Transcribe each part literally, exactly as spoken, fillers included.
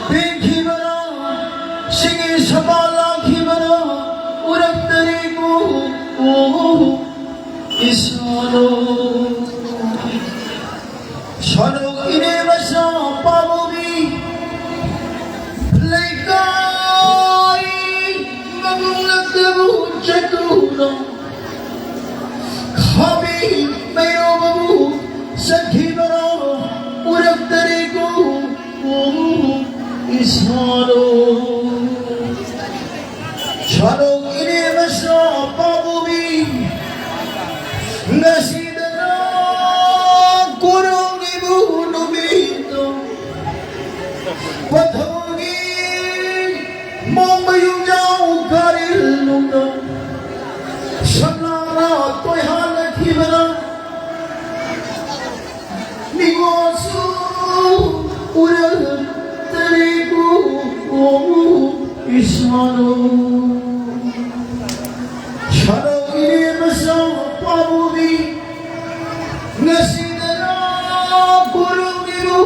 ꯄꯦꯟꯈꯤꯕꯅ, ꯁꯤꯒꯤ ꯁꯄꯥ ꯂꯥꯛꯈꯤꯕꯅ ꯎꯔꯛꯇꯔꯦꯀꯣ, ꯑꯣ, ꯏꯁꯥꯅꯣ꯫ ꯁꯥꯅꯧ ꯏꯅꯦ ꯃꯆꯥ ꯄꯥꯕꯨꯕꯤ, ꯂꯩꯀꯥꯏ ꯃꯅꯨꯡꯂꯛꯇꯕꯨ ꯆꯠꯇꯨꯅ ꯈꯥꯕꯤ ꯃꯩꯔꯣꯕꯕꯨ ꯆꯠꯈꯤꯕꯔꯣ ꯎꯔꯛꯇꯔꯦꯀꯣ ꯏꯁꯥꯔꯣ꯫ ꯁꯥꯅꯧ ꯏꯅꯦ ꯃꯆꯥ ꯄꯥꯕꯨꯕꯤ ꯉꯁꯤꯗꯅ ꯀꯣꯔꯧꯒꯤꯕꯨ ꯅꯨꯃꯤꯠꯇꯣ ꯄꯊꯧꯒꯤ ꯃꯣꯡꯕ ꯌꯨꯝꯖꯥꯎ ꯀꯥꯔꯤꯜ ꯅꯨꯡꯗ ꯁꯝꯂꯥꯡꯅ ꯇꯣꯏꯍꯜꯂꯛꯈꯤꯕꯅ ꯃꯤꯉꯣꯟꯁꯨ ꯎꯔꯛꯇꯔꯦꯀꯣ ꯏꯁꯥꯅꯣ꯫ ꯁꯥꯅꯧ ꯏꯅꯦ ꯃꯆꯥ ꯄꯥꯕꯨꯕꯤ ꯉꯁꯤꯗꯅ ꯀꯣꯔꯧꯒꯤꯕꯨ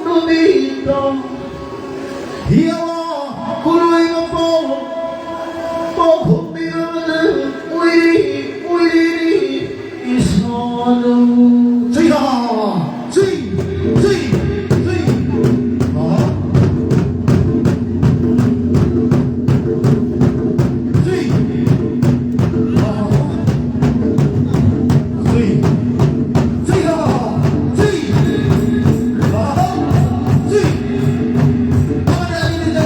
ꯅꯨꯃꯤꯠꯇꯣ ꯌꯥꯋꯥ ꯀꯨꯔꯣꯏꯕ ꯄꯥꯎ ꯄꯥꯎꯈꯨꯝꯕꯤꯔꯕꯗ ꯎꯏꯔꯤ ꯎꯏꯔꯤ ꯏꯁꯥꯅ ꯆꯩꯔꯥ ꯆꯩ ꯆꯩ ꯆꯩ ꯑꯍꯥ ꯆꯩ ꯑꯍꯥ ꯆꯩ ꯆꯩꯔꯥ ꯆꯩ ꯑꯍꯥ ꯆꯩ ꯑꯃꯅ ꯑꯅꯤꯗ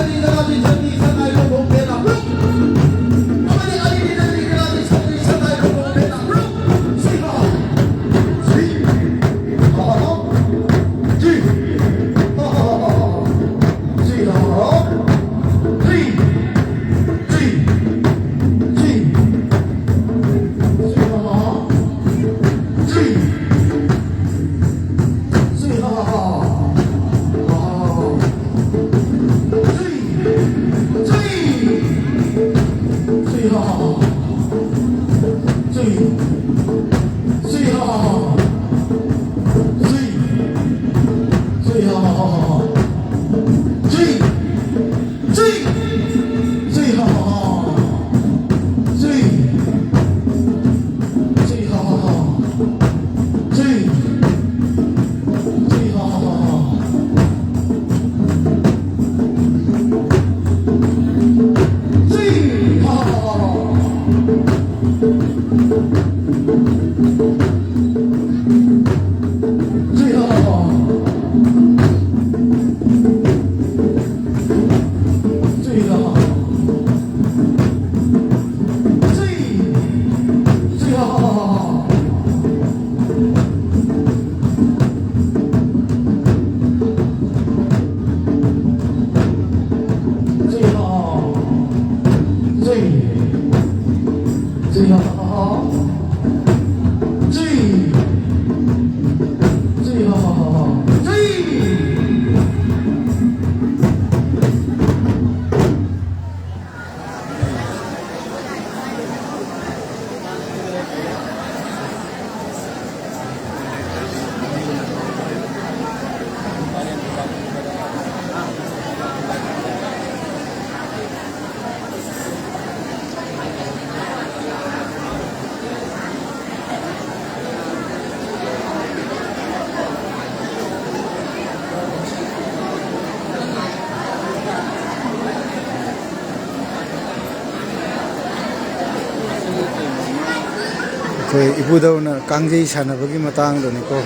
ꯑꯩꯈꯣꯏ ꯏꯕꯨꯙꯧꯅ ꯀꯥꯡꯖꯩ ꯁꯥꯟꯅꯕꯒꯤ ꯃꯇꯥꯡꯗꯨꯅꯤꯀꯣ꯫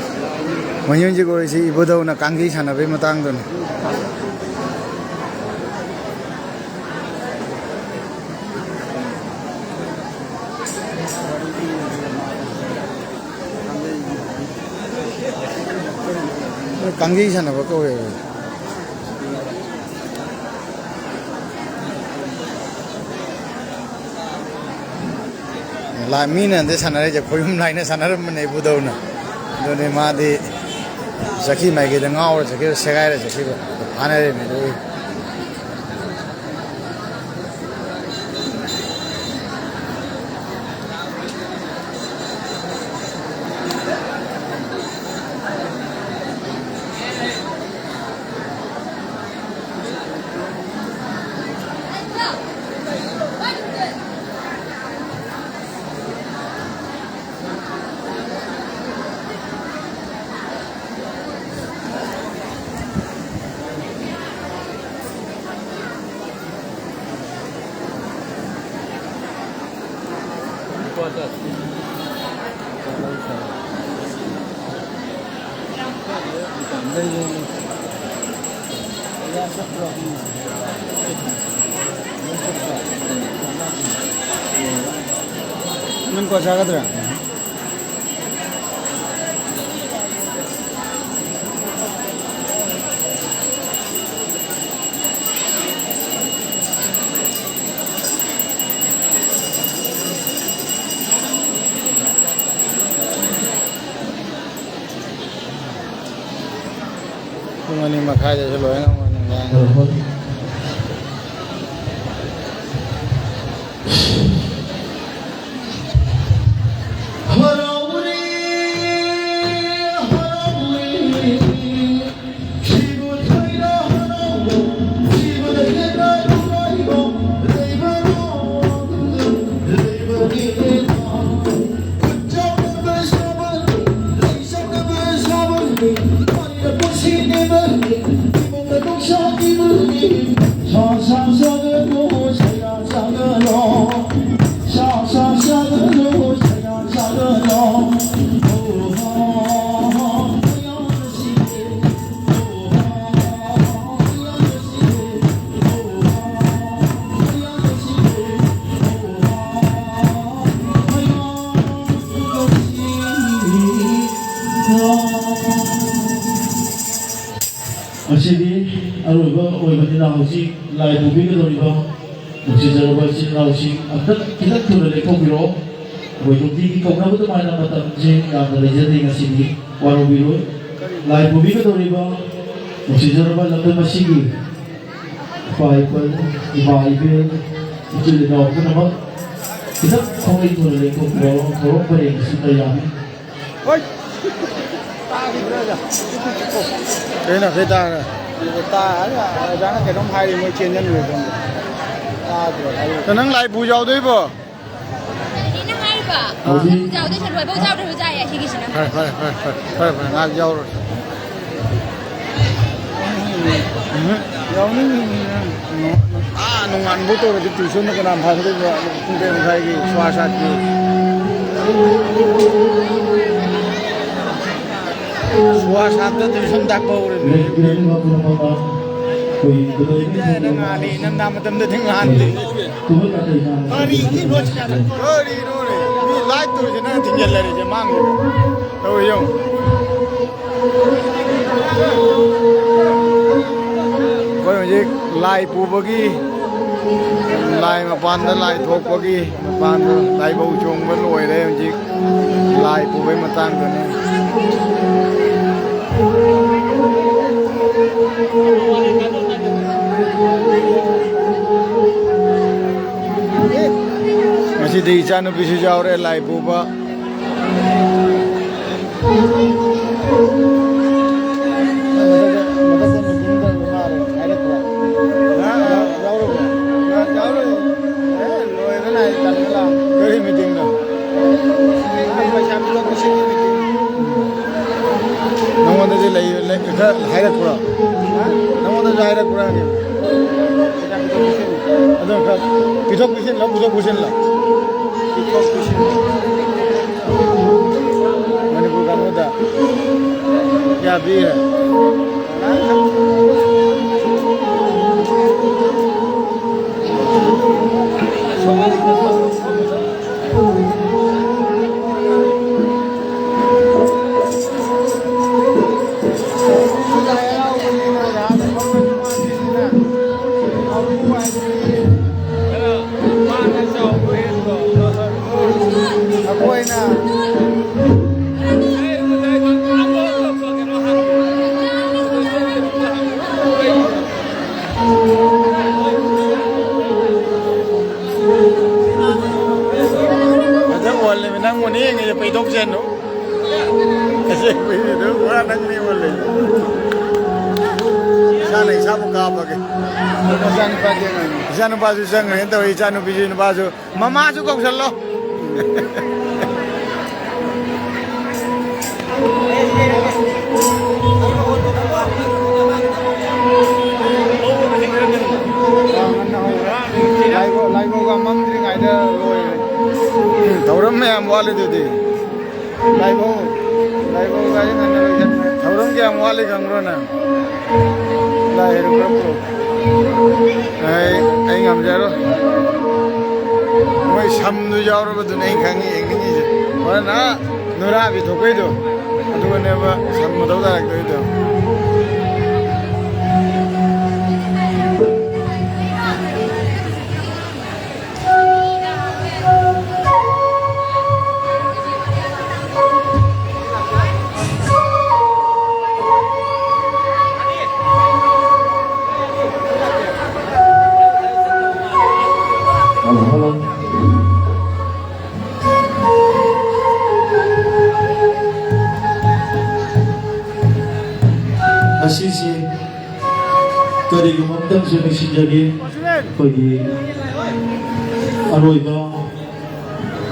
ꯍꯧꯖꯤꯛ ꯍꯧꯖꯤꯛ ꯑꯣꯏꯔꯤꯁꯤ ꯏꯕꯨꯙꯧꯅ ꯀꯥꯡꯖꯩ ꯁꯥꯟꯅꯕꯒꯤ ꯃꯇꯥꯡꯗꯨꯅꯤ꯫ ꯀꯥꯡꯖꯩ ꯁꯥꯟꯅꯕ ꯀꯧꯋꯦꯕ꯫ ꯂꯥꯏ ꯃꯤꯅ ꯍꯟꯗꯛ ꯁꯥꯟꯅꯔꯛꯏꯁꯦ ꯈꯣꯌꯨꯝ ꯂꯥꯏꯅ ꯁꯥꯟꯅꯔꯝꯕꯅꯦ ꯏꯕꯨꯙꯧꯅ꯫ ꯑꯗꯨꯅꯦ ꯃꯥꯗꯤ ꯆꯠꯈꯤ ꯃꯥꯏꯀꯩꯗ ꯉꯥꯎꯔ ꯆꯠꯈꯤꯕ, ꯁꯦꯒꯥꯏꯔ ꯆꯠꯈꯤꯕ꯫ ꯐꯥꯅꯔꯤꯕꯅꯤ ꯑꯗꯨꯒꯤ꯫ ꯅꯪ ꯀ꯭ꯋꯥ ꯆꯥꯒꯗ꯭ꯔꯥ? ꯄꯨꯡ ꯑꯅꯤ ꯃꯈꯥꯏꯗꯁꯨ ꯂꯣꯏ ꯉꯝꯒꯅꯤ꯫ ꯍꯔꯥꯎꯔꯦ, ꯍꯔꯥꯎꯔꯦ, ꯁꯤꯕꯨ ꯊꯣꯏꯅ ꯍꯔꯥꯎꯕ, ꯁꯤꯕꯨ ꯂꯩꯒꯦꯗ ꯅꯨꯡꯉꯥꯏꯕ, ꯂꯩꯕ ꯂꯣꯟꯗ ꯂꯩꯕꯒꯤ ꯂꯩꯕ꯫ ꯈꯨꯠ ꯆꯥꯎꯅꯕ ꯁꯥꯕꯅꯤ, ꯂꯩ ꯆꯥꯎꯅꯕ ꯁꯥꯕꯅꯤ, ꯃꯥꯏꯅ ꯄꯨꯟꯁꯤꯅꯦꯕꯅꯤ, ꯏꯃꯨꯡꯗ ꯅꯨꯡꯁꯥꯈꯤꯕꯅꯤ, ꯁꯥ ꯁꯥ ꯁꯥꯒꯅꯨ, ꯁꯌꯥ ꯁꯥꯒꯅꯨ꯫ ꯑꯣꯏꯕ ꯑꯣꯏꯕꯅꯤꯅ ꯍꯧꯖꯤꯛ ꯂꯥꯏ ꯄꯨꯕꯤꯒꯗꯧꯔꯤꯕ ꯅꯨꯡꯁꯤꯖꯔꯕ ꯏꯆꯤꯜ ꯏꯅꯥꯎꯁꯤꯡ ꯑꯝꯇ ꯈꯤꯇꯪ ꯊꯨꯅ ꯂꯦꯡꯊꯣꯛꯄꯤꯔꯛꯑꯣ꯫ ꯑꯩꯈꯣꯏ ꯅꯨꯡꯇꯤꯒꯤ ꯀꯧꯅꯕ ꯑꯗꯨꯃꯥꯏꯅ ꯃꯇꯝꯁꯦ ꯌꯥꯝꯅ ꯂꯩꯖꯗꯦ ꯉꯁꯤꯗꯤ, ꯋꯥꯔꯧꯕꯤꯔꯣꯏ꯫ ꯂꯥꯏ ꯄꯨꯕꯤꯒꯗꯧꯔꯤꯕ ꯅꯨꯡꯁꯤꯖꯔꯕ ꯂꯝꯗꯝ ꯑꯁꯤꯒꯤ ꯏꯄꯥ ꯏꯄꯜ, ꯏꯃꯥ ꯏꯕꯦꯜ, ꯏꯆꯤꯜ ꯏꯅꯥꯎ ꯄꯨꯝꯅꯃꯛ ꯈꯤꯇꯪ ꯊꯧꯔꯤ ꯊꯨꯅ ꯂꯦꯡꯊꯣꯛꯄꯤꯔꯛꯑꯣ꯫ ꯊꯧꯔꯝ ꯄꯔꯦꯡ ꯑꯁꯤꯗ ꯌꯥꯝꯃꯤ꯫ ꯍꯣꯏ꯫ ꯀꯩꯅꯣ, ꯀꯩ ꯇꯥꯔꯦ? ꯑꯣꯖꯥꯅ ꯀꯩꯅꯣꯝ ꯍꯥꯏꯔꯤ, ꯃꯣꯏ ꯆꯦꯟꯖꯟꯈ꯭ꯔꯦ ꯁꯣꯝꯗ꯫ ꯇꯥꯗ꯭ꯔꯦ, ꯍꯥꯏꯔꯤ꯫ ꯀꯩꯅꯣ, ꯅꯪ ꯂꯥꯏ ꯄꯨ ꯌꯥꯎꯗꯣꯏꯕꯣ? ꯑꯩꯅ ꯍꯥꯏꯕ꯫ ꯍꯧꯖꯤꯛ ꯌꯥꯎꯗꯣꯏ ꯁꯔꯨꯛ ꯂꯣꯏꯐꯧ ꯌꯥꯎꯗ꯭ꯔꯁꯨ ꯌꯥꯏꯌꯦ, ꯁꯤꯒꯤꯁꯤꯅ꯫ ꯐꯔꯦ, ꯐꯔꯦ, ꯐꯔꯦ, ꯐꯔꯦ, ꯐꯔꯦ, ꯐꯔꯦ, ꯉꯥꯏꯍꯥꯛ ꯌꯥꯎꯔꯨꯔꯁꯤ꯫ ꯎꯝ, ꯌꯥꯎꯅꯤꯡꯉꯤꯅꯦ꯫ ꯑꯥ, ꯅꯣꯡꯉꯥꯟꯕ ꯇꯧꯔꯗꯤ tuition ꯗ ꯀꯅꯥ ꯐꯥꯒꯗꯣꯏꯕ? ꯄꯨꯡ ꯇꯔꯦꯠ ꯃꯈꯥꯏꯒꯤ ꯁ꯭ꯋꯥ ꯁꯥꯠꯀꯤ꯫ ꯁ꯭ꯋꯥ ꯁꯥꯠꯇ tuition ꯇꯥꯛꯄ ꯍꯧꯔꯦ꯫ ꯅꯪ ꯉꯥꯜꯂꯤ, ꯅꯪ ꯅꯥ ꯃꯇꯝꯗꯗꯤ ꯉꯥꯟꯗꯦ꯫ ꯀꯔꯤꯅꯣ ꯁꯤꯅ? ꯀꯔꯤꯅꯣꯅꯦ? ꯃꯤ light ꯇꯧꯔꯤꯁꯦ ꯅꯪ ꯊꯤꯡꯖꯤꯜꯂꯔꯤꯁꯦ ꯃꯥꯡꯗꯦ꯫ ꯇꯧꯔꯤ ꯌꯦꯡꯉꯨ꯫ ꯑꯩꯈꯣꯏ ꯍꯧꯖꯤꯛ ꯂꯥꯏ ꯄꯨꯕꯒꯤ, ꯂꯥꯏ ꯃꯄꯥꯟꯗ ꯂꯥꯏ ꯊꯣꯛꯄꯒꯤ ꯃꯄꯥꯟꯗ ꯂꯥꯏꯕꯧ ꯆꯣꯡꯕ ꯂꯣꯏꯔꯦ꯫ ꯍꯧꯖꯤꯛ ꯂꯥꯏ ꯄꯨꯕꯒꯤ ꯃꯇꯥꯡꯗꯅꯤ꯫ ꯉꯁꯤꯗꯤ ꯏꯆꯥꯅꯨꯄꯤꯁꯨ ꯌꯥꯎꯔꯦ ꯂꯥꯏ ꯄꯨꯕ꯫ ꯃꯊꯛꯇ meeting ꯇꯧꯔꯤ ꯃꯥꯜꯂꯦ, ꯍꯥꯏꯔꯛꯄ꯭ꯔꯥ? ꯌꯥꯎꯔꯕ꯭ꯔꯥ? ꯌꯥꯎꯔꯦ꯫ ꯑꯦ, ꯂꯣꯏꯕ ꯅꯥꯏꯗꯦ, ꯇꯟꯕ ꯂꯥꯛꯑꯦ꯫ ꯀꯔꯤ meeting ꯅꯣ? ꯄꯩꯁꯥ ꯄꯤꯊꯣꯛ ꯄꯤꯁꯤꯟꯒꯤ meeting꯫ ꯅꯉꯣꯟꯗꯗꯤ ꯂꯩ, ꯂꯩ, ꯈꯔ ꯍꯥꯏꯔꯛꯄ꯭ꯔꯣ? ꯍꯥ? ꯅꯉꯣꯟꯗꯁꯨ ꯍꯥꯏꯔꯛꯄ꯭ꯔꯥ ꯍꯥꯏꯕꯅꯤ? ꯄꯩꯁꯥ ꯄꯤꯊꯣꯛ ꯄꯤꯁꯤꯟ꯫ ꯑꯗꯣ ꯈꯔ ꯄꯤꯊꯣꯛ ꯄꯤꯁꯤꯟꯂꯣ, ꯄꯨꯊꯣꯛ ꯄꯨꯁꯤꯟꯂꯣ? ꯄꯤꯊꯣꯛ ꯄꯤꯁꯤꯟ꯫ ꯃꯅꯤꯄꯨꯔ ꯀꯥꯡꯕꯨꯗ ꯀꯌꯥ ꯄꯤꯔꯦ? ꯂꯥꯞꯄꯒꯤ꯫ ꯃꯆꯥꯅꯨꯄꯥꯗꯤ ꯑꯉꯥꯡꯅꯤ꯫ ꯏꯆꯥꯅꯨꯄꯥꯁꯨ ꯆꯪꯈ꯭ꯔꯦꯅ ꯇꯧꯔꯤ, ꯏꯆꯥꯅꯨꯄꯤꯁꯨ ꯅꯨꯄꯥꯁꯨ꯫ ꯃꯃꯥꯁꯨ ꯀꯧꯁꯜꯂꯣ꯫ ꯂꯥꯏꯕꯧ-, ꯂꯥꯏꯕꯧꯒ ꯃꯝꯗ꯭ꯔꯤꯉꯩꯗ ꯂꯣꯏꯔꯦ꯫ ꯊꯧꯔꯝ ꯃꯌꯥꯝ ꯋꯥꯠꯂꯤꯗꯨꯗꯤ꯫ ꯂꯥꯏꯕꯧ, ꯂꯥꯏꯕꯧ ꯒꯥꯔꯤ ꯉꯟꯅ ꯂꯣꯏꯁꯟꯈ꯭ꯔꯦ꯫ ꯊꯧꯔꯝ ꯀꯌꯥꯝ ꯋꯥꯠꯂꯤ ꯈꯪꯕ꯭ꯔꯣ ꯅꯪ? ꯂꯥꯏ ꯍꯩꯔꯨꯛ ꯈꯔ ꯄꯨꯔꯛꯎ꯫ ꯑꯩ, ꯑꯩ ꯉꯝꯖꯔꯣꯏ꯫ ꯃꯣꯏ ꯁꯝꯗꯨ ꯌꯥꯎꯔꯕꯗꯨꯅꯦ ꯑꯩꯅ ꯈꯪꯉꯤ, ꯌꯦꯡꯅꯤꯡꯉꯤꯁꯦ꯫ ꯍꯣꯔꯦꯟ ꯑꯥ ꯅꯨꯔꯥꯕꯤ ꯊꯣꯛꯄꯩꯗꯣ, ꯑꯗꯨꯒꯅꯦꯕ ꯁꯝ ꯃꯊꯧ ꯇꯥꯔꯛꯇꯣꯏꯗꯣ꯫ ꯉꯁꯤꯁꯤ ꯀꯔꯤꯒꯨꯝꯕ ꯑꯝꯇꯪꯁꯨ ꯅꯤꯡꯁꯤꯡꯖꯒꯦ꯫ ꯑꯩꯈꯣꯏꯒꯤ ꯑꯔꯣꯏꯕ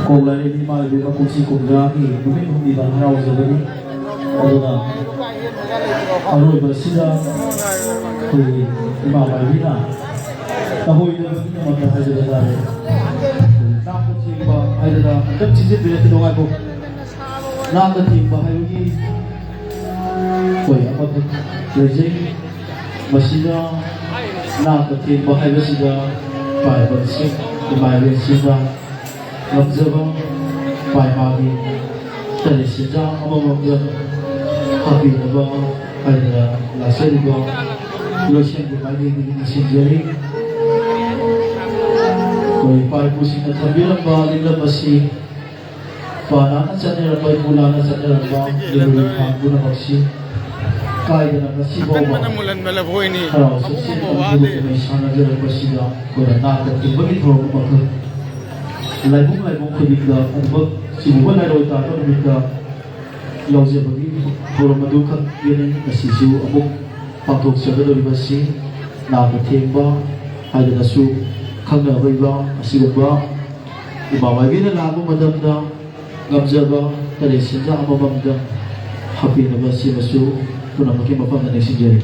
ꯀꯣꯛ ꯂꯥꯏꯔꯦꯝꯕꯤ ꯏꯃꯥ ꯏꯕꯦꯝꯃ ꯀꯨꯝꯁꯤ ꯀꯨꯝꯖꯥꯒꯤ ꯅꯨꯃꯤꯠ ꯍꯨꯝꯅꯤꯗ ꯍꯔꯥꯎꯖꯕꯅꯤ꯫ ꯑꯗꯨꯅ ꯑꯔꯣꯏꯕꯁꯤꯗ ꯑꯩꯈꯣꯏꯒꯤ ꯏꯃꯥ ꯃꯥꯏꯕꯤꯅ ꯇꯍꯣꯏꯗꯕ ꯃꯤ ꯑꯃꯠꯇ ꯍꯥꯏꯖꯕ ꯇꯥꯔꯦ꯫ ꯅꯥꯛꯇ ꯊꯦꯡꯕ ꯍꯥꯏꯗꯅ ꯑꯝꯇꯪ ꯆꯤꯟꯁꯤꯟꯕꯤꯔꯛꯀꯦ, ꯅꯨꯡꯉꯥꯏꯀꯣ꯫ ꯅꯥꯛꯇ ꯊꯦꯡꯕ ꯍꯥꯏꯕꯒꯤ ꯑꯩꯈꯣꯏ ꯑꯃꯈꯛ ꯂꯩꯖꯩ꯫ ꯃꯁꯤꯗ ꯅꯥꯛꯇ ꯊꯦꯡꯕ ꯍꯥꯏꯕꯁꯤꯗ ꯄꯥꯏꯕ ꯏꯁꯤꯡ, ꯏꯃꯥ ꯏꯕꯦꯟ ꯁꯤꯡꯗ ꯉꯝꯖꯕ ꯄꯥꯏꯃꯥꯒꯤ ꯇꯔꯦꯠ ꯁꯦꯟꯖꯥ ꯑꯃꯃꯝꯗ ꯍꯥꯞꯄꯤꯅꯕ ꯍꯥꯏꯗꯅ ꯂꯥꯛꯆꯔꯤꯕ ꯂꯣꯏꯁꯪꯒꯤ ꯃꯥꯏꯀꯩꯗꯒꯤ ꯅꯤꯡꯁꯤꯡꯖꯔꯤ꯫ ꯑꯩꯈꯣꯏ ꯏꯄꯥ ꯏꯄꯨꯁꯤꯡꯅ ꯊꯝꯕꯤꯔꯝꯕ ꯂꯤꯛꯂꯝ ꯑꯁꯤ ꯄꯥ ꯂꯥꯟꯅ ꯆꯠꯅꯔꯝꯕ, ꯏꯄꯨ ꯂꯥꯟꯅ ꯆꯠꯅꯔꯝꯕ ꯂꯤꯂꯣꯡ ꯏꯝꯐꯥꯜ ꯄꯨꯝꯅꯃꯛꯁꯤ ꯀꯥꯏꯗꯅ ꯉꯁꯤ ꯐꯥꯎꯕ ꯑꯀꯟꯕꯅ ꯃꯨꯜꯍꯟꯕ ꯂꯐꯣꯏꯅꯤ꯫ ꯍꯔꯥꯎ ꯆꯠꯁꯦꯟ ꯑꯃꯨꯛ ꯑꯃꯨꯛ ꯑꯃꯨꯛ ꯋꯥꯗꯦ꯫ ꯀꯨꯝꯍꯩ ꯁꯥꯟꯅꯖꯔꯛꯄꯁꯤꯗ ꯑꯩꯈꯣꯏꯅ ꯅꯥꯠꯀ ꯊꯤꯡꯕꯒꯤ ꯊꯧꯔꯝ ꯑꯃꯈꯛ ꯂꯥꯏꯕꯨꯡ ꯂꯥꯏꯕꯨꯡ ꯈꯨꯗꯤꯡꯗ ꯑꯗꯨꯃꯛ ꯆꯤꯡꯉꯨꯕ ꯂꯥꯏꯔꯣꯏ ꯇꯥꯕ ꯅꯨꯃꯤꯠꯇ ꯌꯥꯎꯖꯕꯒꯤ ꯊꯧꯔꯝ ꯑꯗꯨꯈꯛꯀꯤꯅꯤ ꯉꯁꯤꯁꯨ ꯑꯃꯨꯛ ꯄꯥꯡꯊꯣꯛꯆꯒꯗꯧꯔꯤꯕꯁꯤ꯫ ꯅꯥꯕ ꯊꯦꯡꯕ ꯍꯥꯏꯗꯅꯁꯨ ꯈꯪꯅꯕ ꯏꯕ ꯑꯁꯤꯒꯨꯝꯕ ꯏꯃꯥ ꯃꯥꯏꯕꯤꯅ ꯂꯥꯛꯄ ꯃꯇꯝꯗ ꯉꯝꯖꯕ ꯇꯔꯦꯠ ꯁꯤꯟꯖꯥ ꯑꯃꯃꯝꯗ ꯍꯥꯞꯄꯤꯅꯕ ꯁꯤꯃꯁꯨ ꯄꯨꯝꯅꯃꯛꯀꯤ ꯃꯐꯝꯗ ꯅꯤꯡꯁꯤꯡꯖꯔꯤ꯫